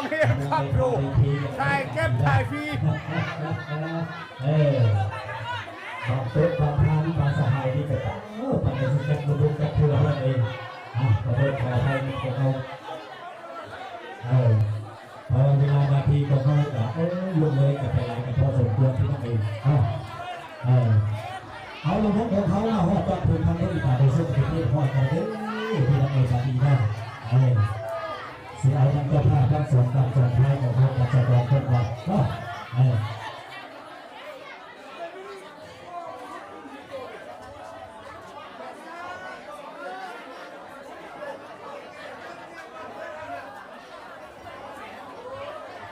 ເກັບຂອງຢູ່ ຖ່າຍເກັບຖ່າຍຟຣີ. ເອີ ບາງເປັດບາງທ່ານບາງສະຫາຍນີ້ກໍ ເອີ ປານໃດຊິຈັກບໍ່ຮູ້ຈັກເທື່ອເພິ່ນເອງ. ອ່າ ຂໍໂທດຂໍອະໄພນຳພວກເຮົາ ເອີ ເພາະວ່າເວລາໜ້າທີ່ຂອງເຮົາກໍ ເອີ ລ່ວງເລີຍກັນໄປຫຼາຍກັນພໍສົມຄວນພີ່ນ້ອງເອີຍເນາະ. ເອີ ເອົາລະບົບຂອງເຮົາມາຮອດຈອດເພິ່ນທາງເດີນອີກ ກໍໄດ້ສົມເປັນທີ່ຮຽບຮ້ອຍແລ້ວເດີ ພີ່ນ້ອງເອີຍ ສາທີເນາະ. ເອີ ຊິເອົານຳເຈົ້າພາບທັງສອງຝັ່ງສອງຝ່າຍຂອງເຮົາ ກໍສະດອກເພິ່ນວ່າເນາະ. ເອີ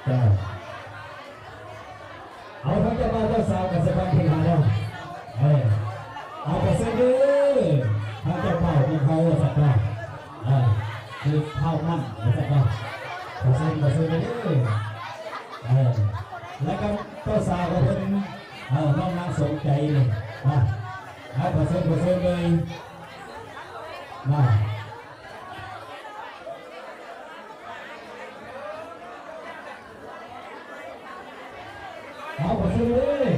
ເອີ ເອົາ ທາງເຈົ້າບ່າວເຈົ້າສາວກໍສະບາຍເວລາແລ້ວ. ເອີ ເອົາ ຂໍເຊີນເດີ ທາງເຈົ້າບ່າວຂອງເຮົາວ່າຊັ້ນເນາະ. ເອີ ຄືເຂົ້າມັນວ່າຊັ້ນເນາະ. ຂໍເຊີນ ຂໍເຊີນເດີ. ເອີ ແລ້ວກໍເຈົ້າສາວຂອງເພິ່ນ ເອີ ນ້ອງນາງສົມໃຈນີ້ ມາ ເອົາ ຂໍເຊີນ ຂໍເຊີນເລີຍ ມາ. ເອົາ ຂໍເຊີນເລີຍ.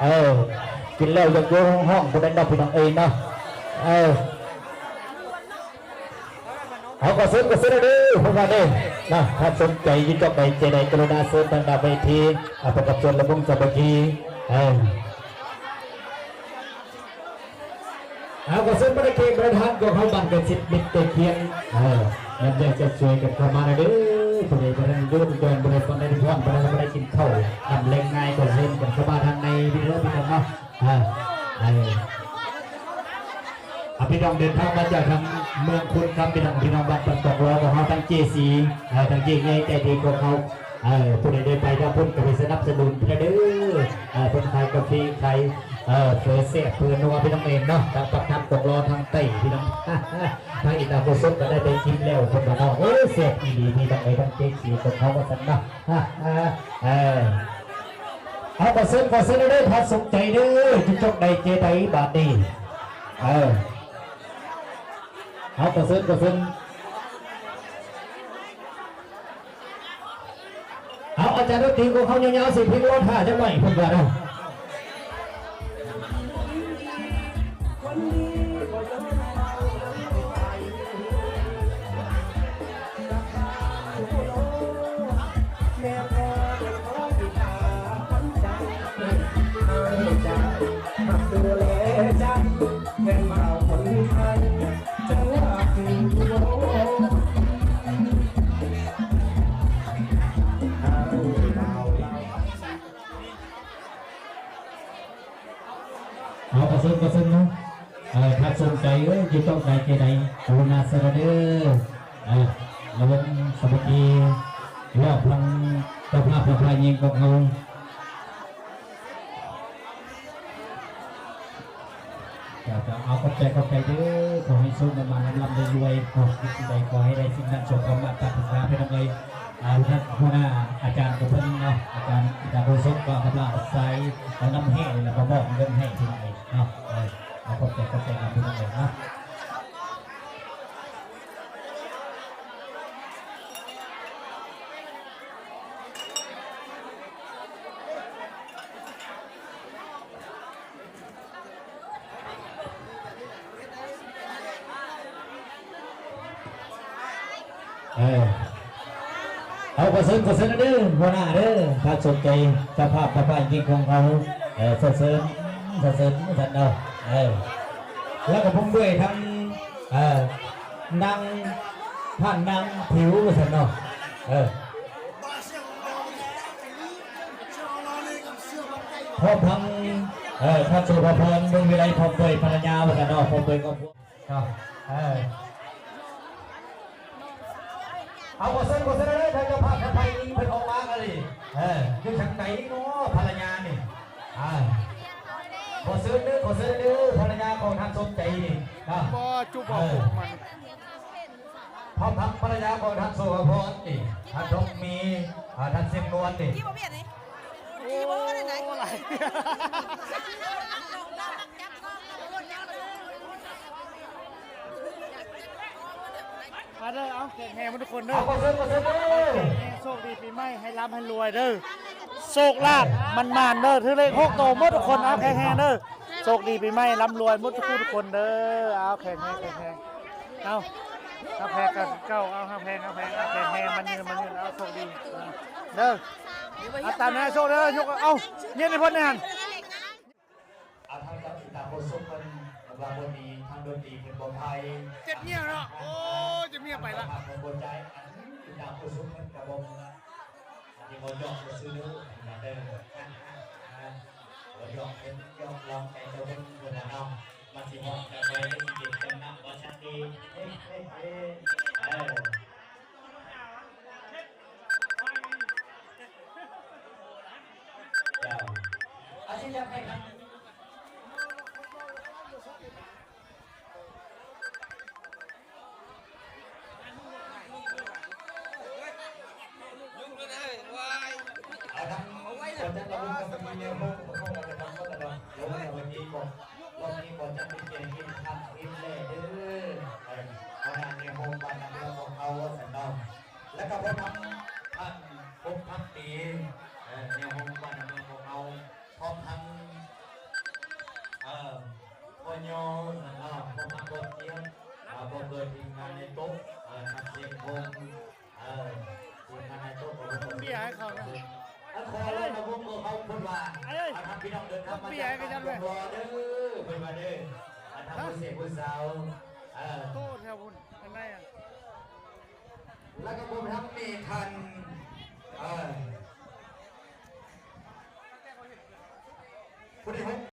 ເອີ ກິນແລ້ວຢາກຢູ່ຫ້ອງໆ ພຸ້ນແຫຼະເນາະ ພີ່ນ້ອງເອີຍເນາະ. ເອີ ເອົາ ຂໍເຊີນ ຂໍເຊີນເດີ ເພິ່ນວ່າເດ້ນະ. ຖ້າສົນໃຈຢູ່ຈອກໃດເຈໃດ ກະລຸນາເຊີນທາງໜ້າເວທີ ເອົາ ປະກອບສ່ວນລະວົງສາມັກຄີ. ເອີ ເອົາ ຂໍເຊີນບັນດາແຂກບັນດາທ່ານຂອງເຮົາ ບ້ານໃກ້ຊິດມິດໃກ້ຄຽງ ເອີ ນຳໃຈຊ່ວຍກັນເຂົ້າມາແດ່ເດີ. ຜູ້ໃດບໍ່ທັນຢູ່ດອນ ບໍ່ໄດ້ຟັງໃນນິທານ ບໍ່ໄດ້ ບໍ່ໄດ້ກິນເຂົ້ານຳແລງງາຍ ກໍເຊີນກັນເຂົ້າມາທາງໃນເດີ ພີ່ນ້ອງເນາະ. ເອີ ເອີ ເອົາ ພີ່ນ້ອງເດີນທາງມາຈາກທາງເມືອງຄຸນຄຳ ພີ່ນ້ອງ ພີ່ນ້ອງບ້ານປາກຕອກລໍຂອງເຮົາ ທາງເຈຊີ ເອີ ທາງເຈໃຫຍ່ໃຈດີຂອງເຮົາ. ເອີ ຜູ້ໃດໄດ້ໄປທາງພຸ້ນກໍໄປສະໜັບສະໜູນເພິ່ນເດີ. ເອີ ເພິ່ນຂາຍກາເຟ ຂາຍ ເອີ ເຝີແຊບເຝີນົວ ພີ່ນ້ອງເອີຍເນາະ. ທາງປາກນ້ຳກອງລໍທາງໃຕ້ ພີ່ນ້ອງ ທາງອີຕາໂຄສົກກໍໄດ້ໄປກິນແລ້ວ ເພິ່ນວ່າເນາະ. ໂອ້ ແຊບອີ່ຫຼີ ພີ່ນ້ອງເອີຍ ທາງເຈຊີຂອງເຮົາວ່າຊັ້ນເນາະ. ເອີ ເອົາ ຂໍເຊີນ ຂໍເຊີນເດີ ຖ້າສົນໃຈເດີ ຢູ່ຈອກໃດເຈໃດບາດນີ້. ເອີ ເອົາ ຂໍເຊີນ ຂໍເຊີນ. ເອົາ ອາຈານດົນຕີຂອງເຮົາຍາວໆ ຊິເພງລໍຖ້າຈັກໜ້ອຍ ເພິ່ນວ່າເນາະ. ເອົາ ຂໍເຊີນ ຂໍເຊີນເນາະ. ເອີ ຖ້າສົນໃຈ ເອີ ຢູ່ຈອກໃດເຈໃດ ກະລຸນາເຊີນເດີ. ເອີ ລະວົງສາມັກຄີ ຮອບທາງເຈົ້າພາບ ເຈົ້າພາບຍິງຂອງເຮົາ. ເຈົ້າ ເຈົ້າ ເອົາ ຂອບໃຈ ຂອບໃຈເດີ. ຂໍໃຫ້ໂຊກໃຫ້ໝານ ລ່ຳໆ ລວຍໆ ເນາະ. ສິ່ງໃດຂໍໃຫ້ໄດ້ສິ່ງນັ້ນ ສົມຄວາມປາດຖະໜາ ພີ່ນ້ອງເອີຍ. ອ່າ ທ່ານຫົວໜ້າອາຈານຂອງເພິ່ນເນາະ ອາຈານ ອາຈານໂຄສົກ ກໍກຳລັງໃຊ້ນ້ຳແຮ່ນີ້ແຫຼະ ມາມອບເງິນໃຫ້ ພີ່ນ້ອງເອີຍເນາະ. ເອີ ເອົາ ຂອບໃຈ ຂອບໃຈນຳ ພີ່ນ້ອງເອີຍເນາະ. ເອີ ເອົາ ຂໍເຊີນ ຂໍເຊີນເດີ ຫົວໜ້າເດີ ຖ້າສົນໃຈເຈົ້າພາບ ເຈົ້າພາບຍິງຂອງເຮົາ ເອີ ເຊີນ ເຊີນ ເຊີນວ່າຊັ້ນເນາະ. ເອີ ແລ້ວກໍພ້ອມດ້ວຍທັງ ເອີ ນາງ ທ່ານນາງຜິວວ່າຊັ້ນເນາະ. ເອີ ພ້ອມທັງ ເອີ ທ່ານໂສພາພອນ ເມືອງວິໄລ ພ້ອມດ້ວຍພັນລະຍາວ່າຊັ້ນເນາະ ພ້ອມດ້ວຍຄອບຄົວເນາະ. ເອີ ເອົາ ຂໍເຊີນ ຂໍເຊີນເດີ ທ່ານເຈົ້າພາບ ທ່ານໄພຍິງເພິ່ນອອກມາກັນເລີຍ. ເອີ ຢູ່ທາງໃດເນາະ ພັນລະຍານີ້? ເອີ ຂໍເຊີນເດີ ຂໍເຊີນເດີ ພັນລະຍາຂອງທ່ານສົມໃຈນີ້ເນາະ. ບໍ່ຈຸບບໍ່ ເອີ ມັນ ພ້ອມທັງພັນລະຍາຂອງທ່ານໂສພາພອນນີ້ ທ່ານທອງມີ ເອີ ທ່ານເຊມນວນນີ້. ໂອ້ ຫຼາຍ ອາ ເດີ ເອົາແຂງແຮງໝົດທຸກຄົນເດີ ເອົາ ຂໍເຊີນ ຂໍເຊີນເດີ ແຂງແຮງ ໂຊກດີປີໃໝ່ ໃຫ້ລ່ຳໃຫ້ລວຍເດີ ໂຊກລາບໝານໆເດີ ຖືກເລກຫົກໂຕໝົດທຸກຄົນ ເອົາແຂງແຮງເດີ ໂຊກດີປີໃໝ່ ລ່ຳລວຍໝົດທຸກຜູ້ທຸກຄົນເດີ ເອົາແຂງແຮງ ແຂງແຮງ ເອົາ ຮັກແພງກັນເກົ່າ ເອົາຮັກແພງ ຮັກແພງ ເອົາແຂງແຮງ ໝັ້ນຍືນ ໝັ້ນຍືນ ເອົາໂຊກດີເດີ ເອົາຕາມນາໂຊກເດີ ຍົກ ເອົາ ເຢັນໃຫ້ເພິ່ນແດ່ຫັ້ນ. ອາ ທາງກັບກິຕາໂຄສົກເພິ່ນວ່າບໍ່ມີທາງດົນຕີເພິ່ນບໍ່ໄພ ເຈັບເມຍເນາະ ໂອ້ ເຈັບເມຍໄປລະ ເພິ່ນບໍ່ຈ່າຍ ອັນກິຕາໂຄສົກເພິ່ນກະບໍ່ ອັນນີ້ບໍ່ຢອກຊື່ເດີ ເດີ ບໍ່ຢອກເພິ່ນ ຢອກລອງໃຈເຈົ້າເພິ່ນເພິ່ນນະເນາະ ມັນຊິຮອດຈະໄປໄດ້ຊິເປັນຈຳນຳບໍ່ຊັດເດ ເອີ. ເຈົ້າ ອາ ຊິຢາກໃຫ້ທາງ ອາ ທາງ ເຈົ້າຈັນລະວົງກະມີແນວໂນ້ມເຂົາເຈົ້າກະຈະນຳມາຕະຫຼອດ ລົງໃນເວທີກໍ ລອບນີ້ກໍຈະເປັນກຽດໃຫ້ທ່ານເຮັດແລເດີ ເອີ ຄະນະແນວໂນ້ມບ້ານນາເມືອງຂອງເຮົາວ່າຊັ້ນເນາະ. ແລ້ວກໍພ້ອມທັງທ່ານພົມພັກຕີ ເອີ ແນວໂຮງບ້ານນາເມືອງຂອງເຮົາ ພ້ອມທັງ ເອີ ພໍ່ຍໍ ເນາະ ພ້ອມທັງພໍ່ຈຽມ ເອີ ບໍ່ເກີດທີມງານໃນໂຕະ ເອີ ນັກສຽງໂຮງ ເອີ ທີມງານໃນໂຕະ ເບຍໃຫ້ເຂົານະ ອັນຂໍລະນະວົງເຂົາເພິ່ນວ່າ ເອີ ອາ ທ່ານພີ່ນ້ອງເດີນທາງມາຈາກບ້ານດົງລໍເດີ ເພິ່ນວ່າເດີ ອາ ທ່ານຜູ້ເສບຜູ້ສາວ ເອີ